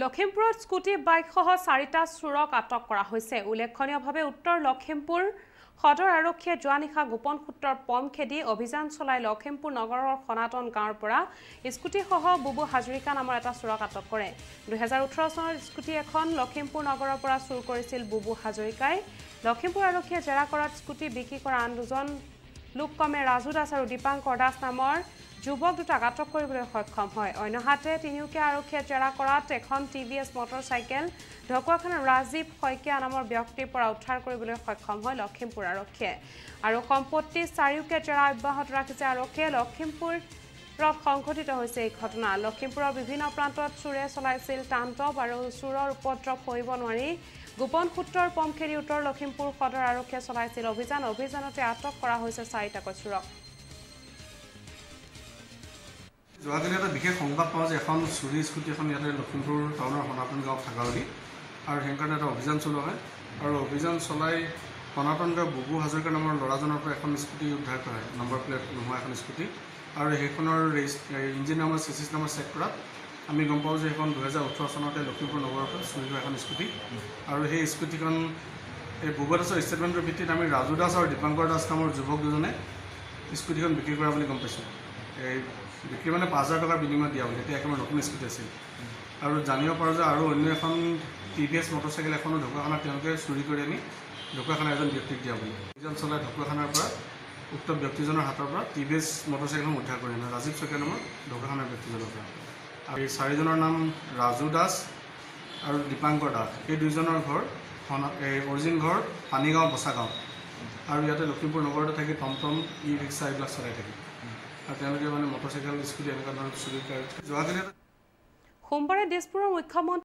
লখিমপুৰত স্কুটি বাইকসহ চাৰিটা চোৰক আটক কৰা হৈছে। উল্লেখনীয়ভাৱে উত্তৰ লখিমপুৰ সদৰ আৰক্ষীয়ে যোৱা নিশা গোপন সূত্ৰৰ পম খেদি অভিযান চলাই লখিমপুৰ নগৰৰ সনাতন গাঁৱৰ পৰা স্কুটিসহ বুবু হাজৰিকা নামৰ এটা চোৰক আটক কৰে। 2018 চনত স্কুটি এখন লখিমপুৰ নগৰৰ পৰা চুৰ কৰিছিল বুবু হাজৰিকাই। লখিমপুৰ আৰক্ষীয়ে জেৰা কৰাত স্কুটি বিক্ৰী কৰা আন দুজন লোক ক্ৰমে ৰাজু দাস আৰু দীপাংকৰ দাস নামৰ যুৱক দুটাক আটক কৰিবলৈ সক্ষম হয়। অন্যহাতে তিনিওকে আৰক্ষীয়ে জেৰা কৰাত এখন TVS motorcycle ঢকুৱাখানাৰ ৰাজীৱ শইকীয়া নামৰ ব্যক্তিৰ পৰা উদ্ধাৰ কৰিবলৈ সক্ষম হয় লখিমপুৰ আৰক্ষীয়ে। আৰু সম্পত্তি চাৰিওকে জেৰা অব্যাহত ৰাখিছে আৰক্ষীয়ে। লখিমপুৰত সংঘটিত হৈছে এই ঘটনা। লখিমপুৰৰ বিভিন্ন প্ৰান্তত চোৰে চলাইছিল তাণ্ডৱ আৰু চোৰৰ উপদ্ৰৱ সহিব নোৱাৰি গোপন সূত্ৰৰ পম খেদি উত্তৰ লখিমপুৰ সদৰ আৰক্ষীয়ে চলাইছিল অভিযান। অভিযানতে আটক কৰা হৈছে চাৰিটাকৈ চোৰক। যোৱাকালি এটা বিশেষ সংবাদ পাওঁ যে এখন চুৰি স্কুটি এখন ইয়াতে লখিমপুৰ টাউনৰ সনাতন গাঁৱত থকা বুলি, আৰু সেইকাৰণে এটা অভিযান চলোৱা হয়। আৰু অভিযান চলাই সনাতন গাঁৱৰ বুবু হাজৰিকা নামৰ ল'ৰাজনৰ পৰা এখন স্কুটি উদ্ধাৰ কৰা হয়, নম্বৰ প্লেট নোহোৱা এখন স্কুটি। আৰু সেইখনৰ engine number chassis number check কৰাত আমি গম পাওঁ যে সেইখন 2018 চনতে লখিমপুৰ নগৰৰ পৰা চুৰি হোৱা এখন স্কুটি। আৰু সেই স্কুটিখন এই বুবু দাসৰ ষ্টেটমেণ্টৰ ভিত্তিত আমি ৰাজু দাস আৰু দীপাংকৰ দাস নামৰ যুৱক দুজনে স্কুটিখন বিক্ৰী কৰা বুলি গম পাইছোঁ। এই বিক্ৰী মানে 5000 টকাৰ বিনিময়ত দিয়া বুলি, তেতিয়া একেবাৰে নতুন স্কুটি আছিল। আৰু জানিব পাৰোঁ যে আৰু অন্য এখন TVS motorcycle এখনো ঢকুৱাখানাত তেওঁলোকে চুৰি কৰি আনি ঢকুৱাখানাৰ এজন ব্যক্তিক দিয়া বুলি। অভিযান চলাই ঢকুৱাখানাৰ পৰা উক্ত ব্যক্তিজনৰ হাতৰ পৰা TVS মটৰচাইকেলখন উদ্ধাৰ কৰি আনে ৰাজীৱ শইকীয়া নামৰ ঢকুৱাখানাৰ ব্যক্তিজনৰ পৰা। আৰু এই চাৰিজনৰ নাম ৰাজু দাস আৰু দীপাংকৰ দাস। এই দুইজনৰ ঘৰ এই অৰিজিন ঘৰ পানীগাঁও বচাগাঁও, আৰু ইয়াতে লখিমপুৰ নগৰতে থাকি টমটম ই ৰিক্সা এইবিলাক চলাই থাকে। আৰু তেওঁলোকে মানে মটৰচাইকেল স্কুটি এনেকুৱা ধৰণৰ চুৰি কৰে। যোৱাকালি সোমবাৰে দিছপুৰৰ মুখ্যমন্ত্ৰী